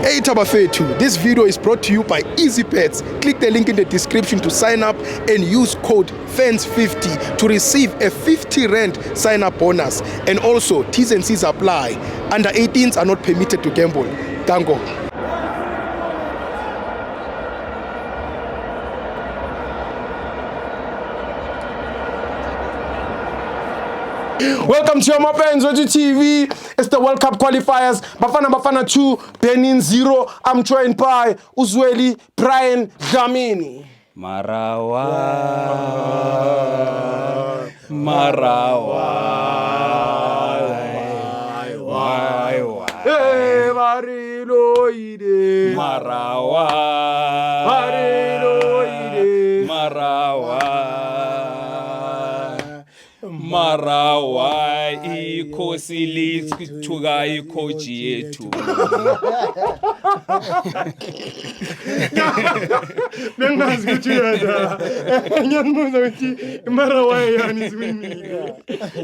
Hey Tabafetu, this video is brought to you by Easybet. Click the link in the description to sign up and use code FANS50 to receive a 50 rand sign up bonus. And also, T's and C's apply. Under 18s are not permitted to gamble. Dango. Welcome to my fans, Wethu TV. It's the World Cup qualifiers. Bafana Bafana 2, Benin 0. I'm joined by Uzweli Brian Dlamini. Marawa. Marawa. Why, why? Hey, Marilo Ide. Marawa. Marilo Ide. Marawa. Marawa ikhosi lithuka ikhoji yethu. Bengazi ukuthi yena. Ngiyazibuza ukuthi Marawa yani siwinile.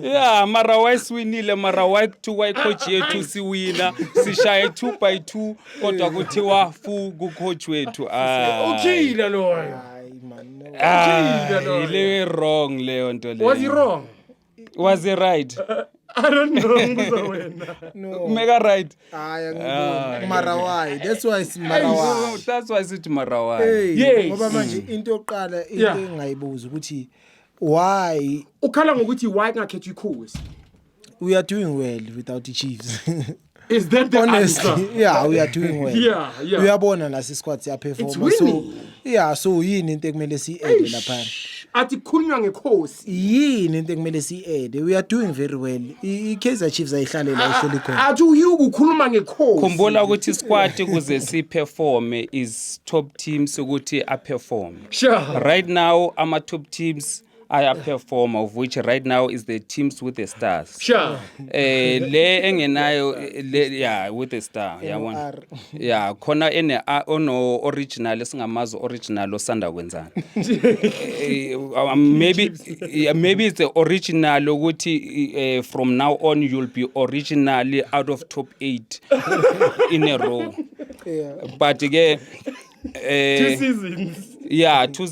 Yeah, Marawa siwinile, Marawa kuthiwa ikhoji yethu siwina, sishaye 2 by 2 kodwa kuthiwa fu ku-coach wethu. Ah. Ukhila loyo. Ah, Ukhila loyo. ile wrong leyo nto leyo. Was he wrong? Was he right? I don't know, ngibuza wena. No. Mega right. Hayi angiboni. Marawai. That's why it's Marawai. That's why sithi Marawa. Hey, Yes. ngoba manje into yokuqala into Yeah. engingayibuza ukuthi why Ukhala ngokuthi why kungakhethwa ikhosi. we are doing well without the Chiefs. Is that the answer? Honestly, yeah, we are doing well. Yeah. Uyabona nasi squad siyaperforma. It's So winning. yeah, so yini into ekumele siyi-add lapha? Athi kukhulunywa ngekhosi. Yini into ekumele siyi-add? We are doing very well. I-Kaizer Chiefs ayihlale la ihleli khona. Athi uHugo ukhuluma ngekhosi. Khumbula ukuthi squad ukuze si-perform is top teams ukuthi a-perform. Sure. Right now ama top teams aya-perform of which right now is the teams with the stars. Sure. Eh le engenayo le yeah with the star yabona. NOR. Yeah khona ene ono original esingamazi original osanda kwenzana. Maybe yeah, maybe it's the original ukuthi from now on you'll be originally out of top 8 in a row. Yeah. But ke Two seasons. yeah two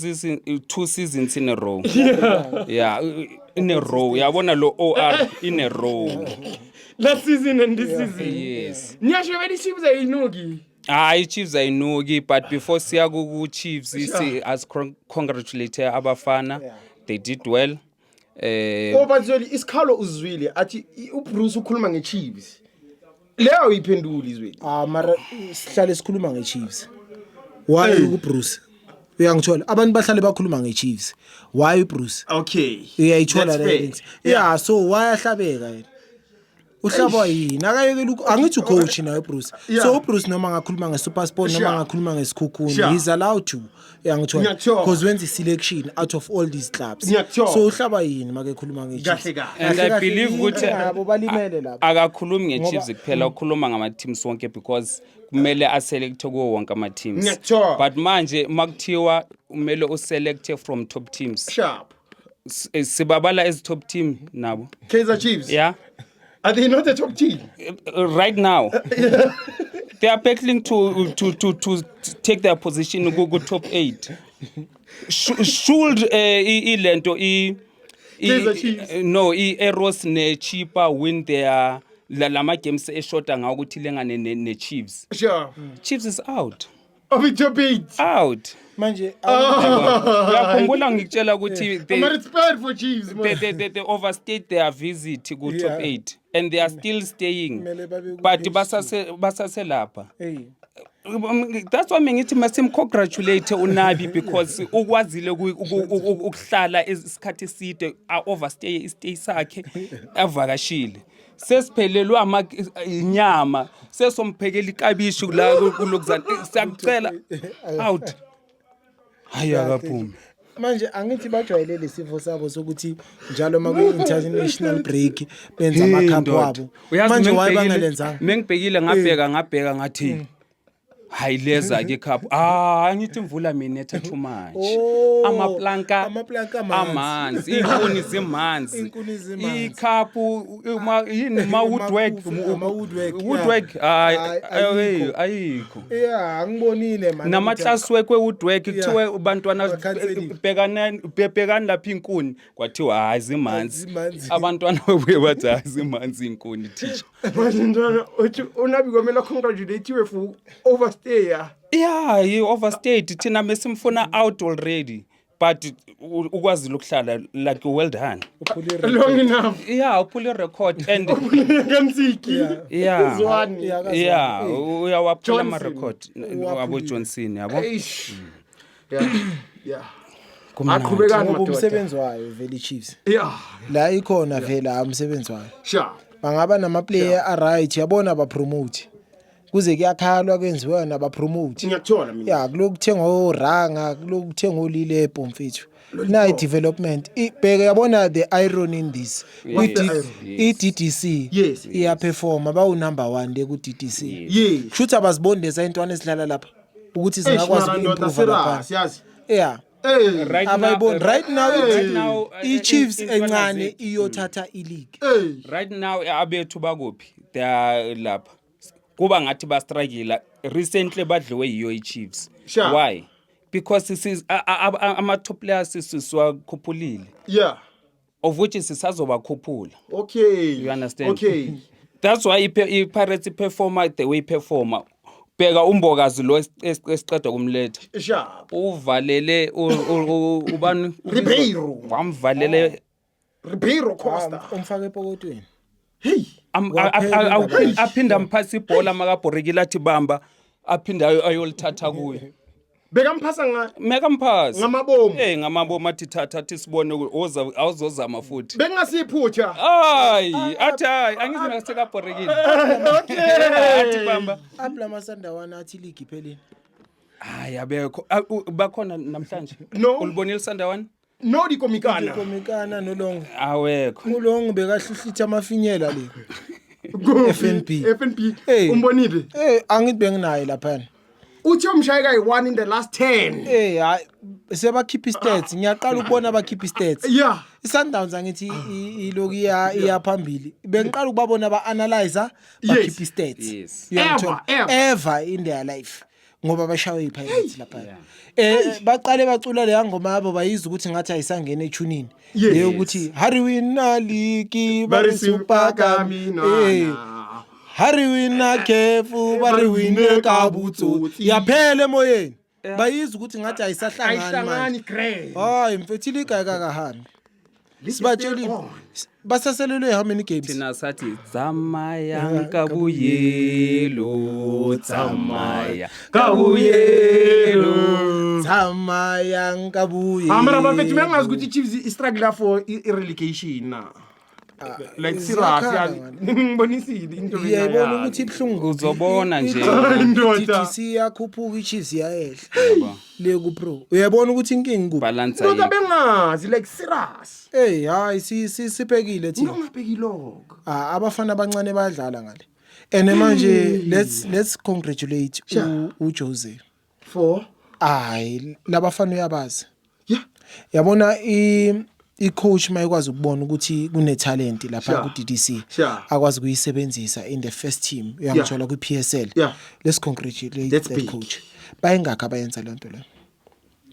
seasons in a row. Yeah, in a row. Yabona lo OR in a row. Last season and this season. Yes. Niyasho vele iChiefs ayinuki. Hayi Chiefs ayinuki, but before siya ku Chiefs si as congratulate abafana. They did well. Oh but Zweli isikhalo uzwile athi uBruce ukhuluma ngeChiefs. Leyo ayiphenduli Zweli. Ah mara sihlale sikhuluma ngeChiefs. Why uBruce? Uyangithola abantu bahlale bakhuluma ngeChiefs. Why uBruce? Okay. Uyayithola That's le fair. nto. Yeah, so why ahlabeka yena? Uhlabwa yini? Akayekela angithi ucoach naye uBruce. Yeah. So uBruce noma ngakhuluma ngeSuperSport noma ngakhuluma ngeSikhukhune, he's allowed to. Uyangithola? Ngiyakuthola. Because wenza selection out of all these clubs. Ngiyakuthola. So uhlaba yini make ekhuluma ngeChiefs? Kahle kahle. And I Kahle believe kahle, ukuthi yabo balimele lapha. Akakhulumi nge-Chiefs kuphela, ukhuluma ngama-teams wonke because kumele aselecte kuwo wonke ama-teams. Ngiyakuthola. But manje makuthiwa kumele uselecte from top teams. Sharp. Sibabala as top team nabo. Kaizer Chiefs. Yeah. Are they not a top team? Right now they are battling to take their position ku top 8. Should ilento Kaizer Chiefs. No, i-Arrows ne-Chippa win their lama games eshoda ngawo ukuthi lengane ne-Chiefs. Chiefs is out. Of the top 8. Out. Manje Uyakhumbula ngikutshela ukuthi they, But it's bad for Chiefs, man. they overstayed their visit ku top 8 and they are still staying. Kumele babe ku But page basase lapha. Hey. That's why mengithi masimcongratulate uNabi because ukwazile ukuhlala isikhathi eside, a overstay istay sakhe avakashile. Sesiphelelwe ama inyama, sesomphekela ikabishi la kulokuzana, siyakucela out. Hayi akaphumi. Manje angithi bajwayele lesifo sabo sokuthi njalo uma kwi-international break benza amakhaphu wabo. Uyazi Manje why mengibhekile bangalenzanga? mengibhekile ngabheka ngabheka ngathi Hayi, leza ke cup. Ah, angithi imvula mina etha too much. Oh, Amaplanka amaplanka amanzi. Amanzi, inkuni zimanzi. Inkuni zimanzi. Icup uma yini ma woodwork, Ama-woodwork, yeah. woodwork, hayi. Hayi, Ayikho, ayikho. ayikho. Yeah, angibonile man. Nama class work we woodwork Yeah. kuthiwe bantwana Bakhanselile. bhekana bhekani lapha inkuni, kwathiwa hayi, zimanzi. Zimanzi. Abantwana babuye bathi hayi, zimanzi inkuni, teacher. Manje ntwana uthi uNabi kwamele congratulate for overstay, ya. Yeah, he overstayed. Thina mesimfuna out already, but ukwazile ukuhlala, like, well done. Long enough. Yeah, uphule record and Kansiki. Yeah. Zwane. Yeah, uyawaphula Johnson. ama-record Uwaphulile. abo Johnson, yabo. Eish. Yeah. Yeah. Kumnandi. Aqhubekani Ngoba madoda. umsebenzi wayo vele iChiefs. La ikhona vele umsebenzi wayo. Bangaba nama player a right, yabona, ba promote. Kuze kuyakhalwa kwenziwa naba promote. Ngiyakuthola mina. Ya, kulokuthenga oranga, kulokuthenga olilepo mfethu. Na development. Ibheke, yabona, the irony in this. I-DDC iyaperforma, bawu number 1 le ku DDC. Kushuthi abaziboni leza intwana ezidlala lapha ukuthi zingakwazi Eish, mara ndoda, uku-improve lapha. serious, yazi. Yeah. Hey. Right now- Abayiboni right now. Right now, I-Chiefs intwana encane iyothatha i-league. Hey. Right now abethu bakuphi? They are lapha, kuba ngathi bastruggle. Recently badliwe yiyo i-Chiefs. Why? Because ama-top players sisiwakhuphulile, of which sisazobakhuphula. You understand? Okay. That's why i-Pirates iperforma the way iperforma. Bheka uMbokazi lo esiqeda kumletha. Uvalele ubani? Ribeiro. Wamvalele. Ribeiro Costa. Umfake epokotweni. Hey. Waphela indaba. Aphinda amphasa ibhola makabhorekile, athi bamba, aphinde ayolithatha kuye. Bekamphasa nga Mekamphasa. Ngamabomu. Eh, ngamabomu, athi thatha, athi sibone awuzozama futhi. Bengasiphutha. Hayi, athi hayi, angithi ngasekabhorekile, athi bamba. Apla amasandawana athi league iphelile. Hayi, abekho. Ah, bakhona namhlanje. No. Ulibonile Sandawana? No, dikomikana. Komikana nolong. Awekho. Ulong bekahluhlitha amafinyela le. FNB. FNB. Hey. Umbonile. Eh, angithi benginaye laphana. Uthi umshayeka yi1 in the last 10. Eh, hayi, sebakhipha stats, ngiyaqala ukubona abakhipha stats. iSundowns angithi iloku iya phambili. Bengiqala ukubabona ba-analyzer bakhipha stats. Uyangithola? Ever, ever. Ever in their life. Ngoba bashawe iPirates lapha. Eh, baqale bacula leya ngoma yabo, bayizwa ukuthi ngathi ayisangena ethunini. Leyo ukuthi Harry wina league Bari super Eh. Harry wina kefu bari wine ka botsotsi. Yaphela emoyeni. Bayizwa ukuthi ngathi ayisahlangani manje. Ayihlangani grand. Hayi mfethu, iliga ayikakahambi. Sibatshelile. Basaselelwe how many games? Thina sathi tsamaya kabuyelo, tsamaya kabuyelo. Tsamaya nkabuye. Ah, mara bafethu, bengazi ukuthi i-Chiefs i-struggle for i-relegation na. Like serious, Ziyakhala yazi. Ngibonisile into Iyayibona bengayazi. ukuthi ibuhlungu. Uzobona nje. Indoda. DDC iyakhuphuka, iChiefs iyayehla. Le ku pro. Uyabona ukuthi inkinga kuphi? Balance Ndoda, ayikho. bengazi, like serious. Hey, hayi, sibhekile thina. Ungabheki log. Ah, abafana abancane bayadlala ngale. And manje let's congratulate uJose. For Hayi, labafana uyabazi. Yabona i coach mayikwazi ukubona ukuthi kune talent lapha ku DDC, akwazi kuyisebenzisa in the first team, uyangithola, ku PSL. Let's congratulate That's that big. coach. Bayingakho abayenza lento le.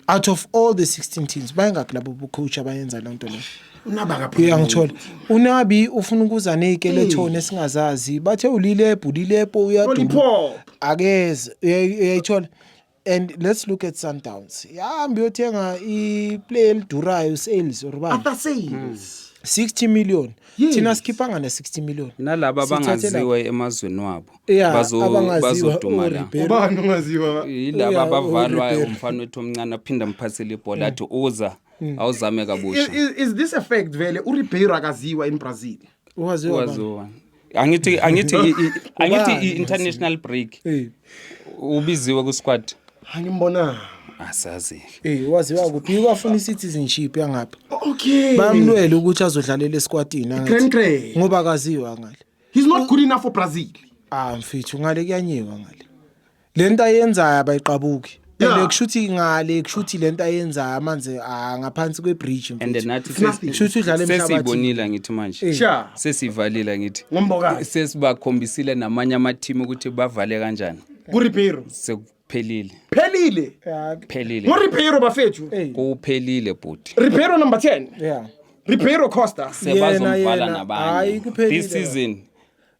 Out of all the 16 teams, bayingakho labo coach abayenza lento le. Unaba. Uyangithola, uNabi ufuna ukuza nezikeleton esingazazi, bathe ulilepo, ulilepo uyaduma. Lollipop. Akeze, uyayithola. And let's look at Sundowns, yahamba uyothenga iplay elidurayo, sales or bani. After sales. 60 million. Thina sikhipha ngana 60 million. Nalaba Sithathe abangaziwa emazweni wabo Yeah, abangaziwa, bazoduma la. oRibeiro. Ubani ungaziwa? Yilaba abavalwa. uRibeiro. Umfana wethu omncane aphinda amphathele ibhola, athi uza awuzame kabusha. Is this a fact vele? uRibeiro akaziwa in Brazil. Waziwa bani? Waziwa. Angithi Ubani? i-international break ubiziwe ku-squad. Angimbona. Asazi. Eh, waziwa kuphi? Wafuna i-citizenship yangapha. Bayamlwela ukuthi azodlalela esquadini angithi. Grand Grand. Ngoba akaziwa ngale. He's not good enough for Brazil. Ah mfethu, ngale kuyanyiwa ngale. Lento ayenzayo abayiqabuki. And kushuthi ngale, kushuthi lento ayenzayo amanzi ngaphansi kwebridge, And mfethu. nathi Kushuthi udlala emhlabathini. sesiyibonile ngithi manje. Sesivalile ngithi. NgoMbokazi. Sesibakhombisile namanye ama-team ukuthi bavale kanjani. KuRibeiro. Sekuphelile. Phelile. Phelile. NgoRibeiro, bafethu. Hey. Kuphelile, bhuti. Ribeiro number 10. Ribeiro Costa. Sebazomvala Yena, nabanye. Hayi, kuphelile. This season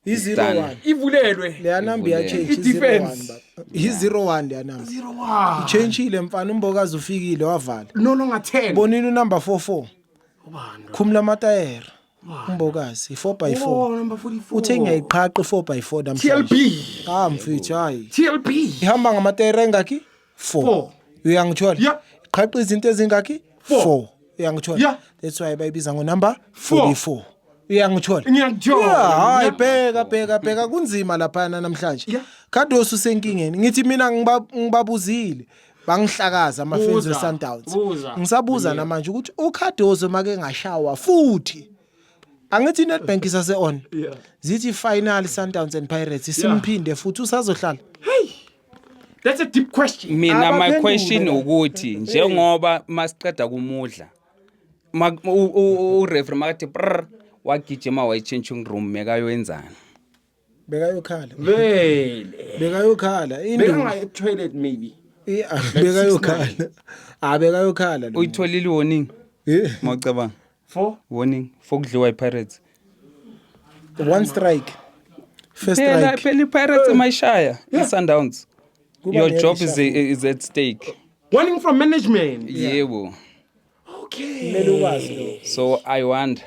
I-zero done. one. Ivulelwe. Leya number iyachange. I-defense. I-01 leya number. 01. Ichangile, mfana, uMbokazi ufikile wavala. No longer 10. Bonile unumber 44. Khumula amatayera. UMbokazi i-4 by 4. Oh, number 44. Uthe ngiyayiqhaqa i-4 by 4 namhlanje. TLB. Ah mfethu, hayi. TLB. Ihamba ngamatayera engakhi? 4. Four. Uyangithola? Yeah. Iqhaqa izinto ezingakhi? Four. 4. Uyangithola? Yeah. That's why bayibiza ngo number Four. 44. Uyangithola? Ngiyakuthola. Yeah, hayi, bheka, bheka, bheka, kunzima laphana namhlanje. Cardoso usenkingeni. Ngithi mina ngibabuzile. Bangihlakaza ama-fans Buza, we-Sundowns. buza. Ngisabuza namanje ukuthi uCardoso make ngashawa futhi. Angithi iNetbank isase on. Zithi final Sundowns and Pirates simphinde futhi usazohlala. That's a deep question. Mina my Abaphendule question la. ukuthi njengoba masiqeda kumudla, ureferee makathi prr, wagijima wayi-changing room, mekayoyenzani? Bekayokhala. Vele. Bekayokhala. Induku. Bekangaya toilet maybe. Yeah, bekayokhala. Ah, bekayokhala lo. Uyitholile i-warning? Mawucabanga. Four. Warning for kudliwa i-Pirates. One strike. First Phela strike. phela i-Pirates mayishaya i-Sundowns, Kuba your job is, ne-reshuffle. is at stake. Warning from management. Yebo. Kumele ukwazi lo. So I wonder,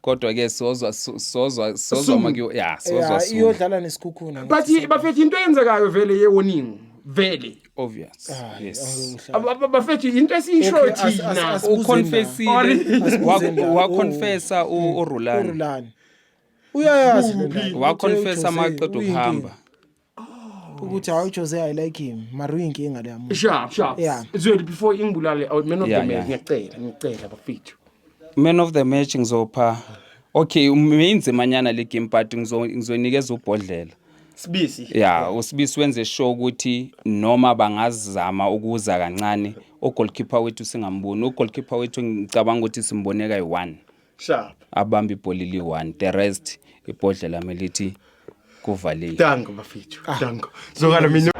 kodwa ke sozwa sozwa sozwa Soon. makuyo, yeah, sozwa Yeah, soon. iyodlala neSekhukhune. But bafethu, into eyenzekayo vele ye-warning vele. Obvious, yes. Bafethu, into esiyishoyo Okay, thina. Uconfessile. Asibuzeni la. Waconfessa uRulani. uRulani. Uyayazi le ndaba. Waconfessa Uthe uJose maqeda uyinkinga. ukuhamba. Ukuthi hayi, uJose, I like him. Mara uyinkinga leya muntu. Sharp, sharp. Zweli, before ingibulale, man of the match, ngiyacela, ngiyacela bafethu. Man of the match ngizopha, okay, meyinzimanyana le game, but ngizonikeza ubhodlela. Sibisi. Ya, uSibisi wenze sure ukuthi noma bangazama ukuza kancane, ugoalkeeper wethu singamboni. Ugoalkeeper wethu ngicabanga ukuthi simbone kayi-one abamba ibhola li-one, the rest ibhodlela melithi kuvaliwe. Danko bafethu. Danko. Zokala mina.